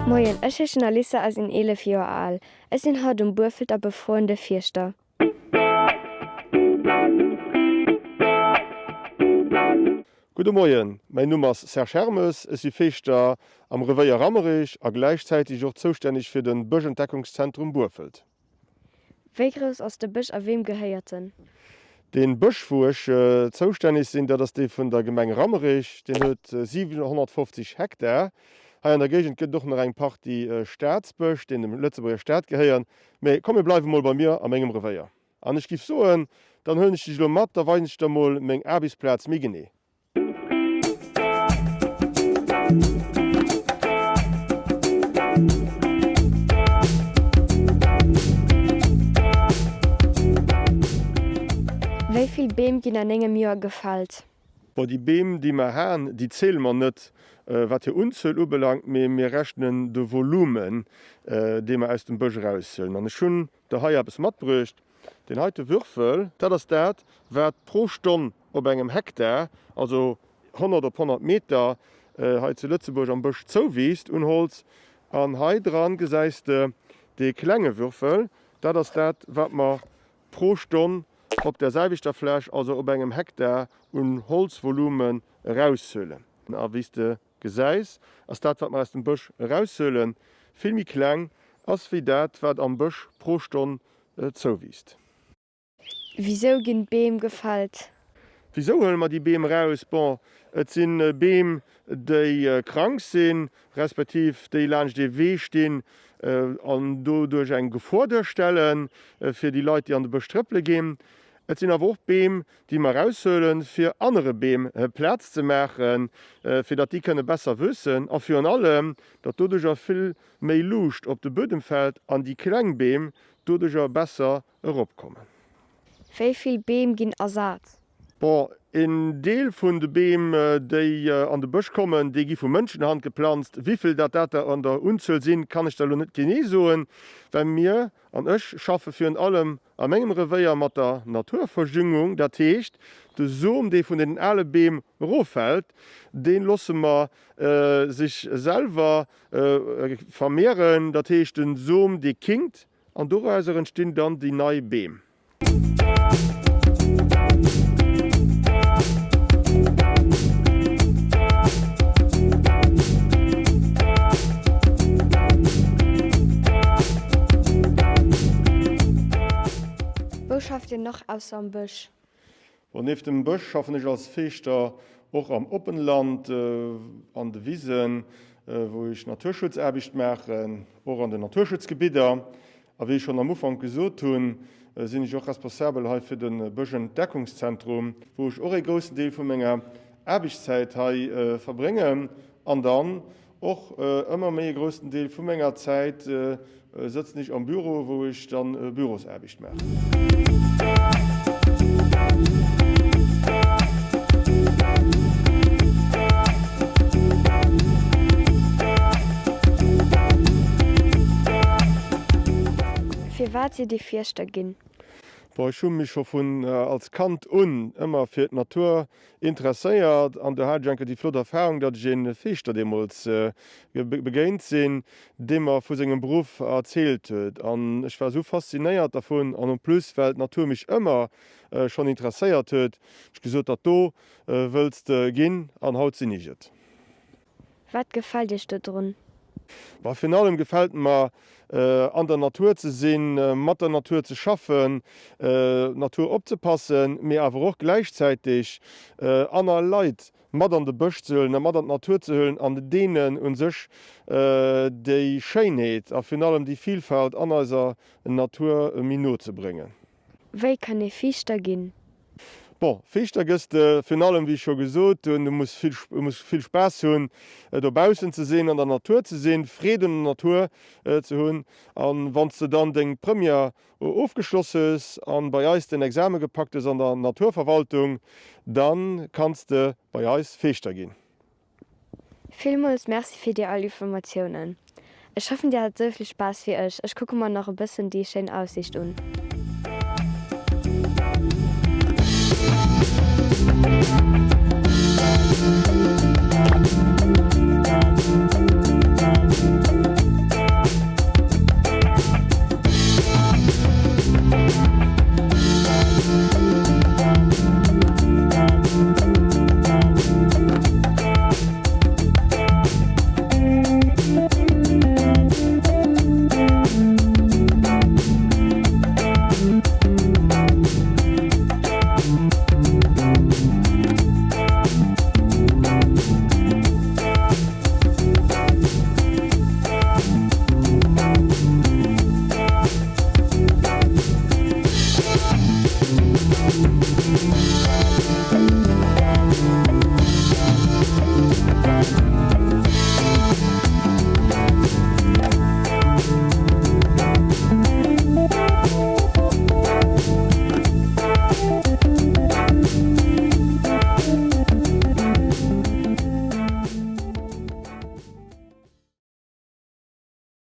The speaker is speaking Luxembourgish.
Moien, ech heeschen Alissa a sinn 11 Joer al. Ech sinn haut um Buerfelt a befroen de Fierschter. Gudde Moien, mäin Numm ass Serge Hermes, ech si Feeschter am Revéier Rammerich a gläichzäiteg och zoustänneg fir de Bëschentdeckungszentrum Buerfelt. Wéi grouss ass de Bësch a weem gehéiert en? Dee Bësch wou ech zoustänneg sinn, dat ass dee vun der Gemeng Rammerich, deen huet 750 Hektar. Hei an der Géigend gëtt et och nach eng Partie Staatsbësch, deen dem Lëtzebuerger Staat gehéieren. Mee komm mir bleiwe mol bei mir a mengem Revéier. An ech giff soen, dann huelen ech dech elo mat, da weisen ech der mol meng Aarbechtsplaz méi genee. Wéi vill Beem ginn an engem Joer gefält? Bon, déi Beem, déi mer han, déi zähle mer net, wat hir Unzuel ubelaangt, mee mir rechnen de Volumen, dee mer aus dem Bësch eraushuelen. An ech hunn der hei eppes matbruecht, deen heite Würfel, dat ass dat, wat pro Stonn op engem Hektar, also 100 op 100 Meter, hei zu Lëtzebuerg am Bësch zouwiisst un Holz. An hei dran gesäis de dee klenge Würfel, dat ass dat, wat mer pro Stonn op der selwechter Fläch, also op engem Hektar, un Holzvolumen eraushuelen. A wéi s de gesäis, ass dat, wat mer aus dem Bësch eraushuelen, vill méi kleng ass wéi dat, wat am Bësch pro Stonn zouwiisst. Wisou ginn d'Beem gefällt? Wisou huele mer déi Beem eraus? Bon, et si Beem, déi krank sinn, respektiv déi laanscht ee Wee stinn an doduerch eng Gefor duerstelle fir déi Leit, déi an de Bësch trëppele ginn. Et sinn awer och Beem, déi mer eraushuelen, fir anere Beem Plaz ze maachen, fir datt déi kënne besser wuessen a virun allem, datt doduercher vill méi Luucht op de Buedem fält an déi kleng Beem doduercher besser eropkommen. Wéi vill Beem ginn ersat? Bon, een Deel vun de Beem, déi an de Bësch kommen, déi gi vu Mënschenhand geplanzt. Wivill dat dat der an der Unzuel sinn, kann ech der elo net genee soen, well mir, an ech schaffe virun allem a mengem Revéier mat der Naturverjüngung, dat heescht, de Som, dee vun deenen ale Beem eroffält, dee losse mer sech selwer vermehren, dat heescht, de Som, dee kinkt, an dorauser entstinn dann déi nei Beem. Wou schafft Dir nach ausser am Bësch? Bon, nieft dem Bësch schaffen ech als Feeschter och am Oppenland, an de Wisen, wou ech Naturschutzaarbecht maachen, och an den Naturschutzgebidder. A wéi ech schonn am Ufank gesot hunn, sinn ech och responsabel hei fir de Bëschentdeckungszentrum, wou ech och ee groussen Deel vu menger Aarbechtszäit hei verbréngen an dann och ëmmer méi e groussen Deel vu menger Zäit sëtzen ech am Büro, wou ech dann Bürosaarbecht maachen. Firwat sidd Dir Fierschter ginn? Bon, ech hu mech scho vun als Kand un ëmmer fir d'Natur interesséiert an do hat ech enke déi flott Erfahrung, datt ech ee Feeschter deemools begéint sinn, dee mer vu sengem Beruff erzielt huet an ech war esou faszinéiert dervun an en plus well d'Natur mech ëmmer schonn interesséiert huet, ech gesot, dat do wëlls de ginn an haut sinn ech et. Wat gefält Iech do drun? Ma virun allem gefält mer an der Natur ze sinn, mat der Natur ze schaffen, op d'Natur opzepassen, mee awer och gläichzäiteg aner Leit mat an de Bësch ze huelen a mat an d'Natur ze huelen an deenen u sech déi Schéinheet a virun allem déi Vielfalt an eiser Natur méi no ze bréngen. Wéi kann ee Fiichter ginn? Bon, Fiichter gëss de virun allem, wéi ech scho gesot hunn, du muss vill, muss vill Spaass hunn, dobaussen ze sinn, an der Natur ze sinn, Freed un der Natur ze hunn. An wann s de dann deng Première ofgeschloss hues an bei eis den Exame gepackt hues an der Naturverwaltung, dann kanns de bei eis Fiichter ginn. Villmools Merci fir déi all Informatiounen. Ech hoffen dir hat esou vill Spaass wéi ech. Ech kucke mer nach e bëssen déi schéin Aussiicht un.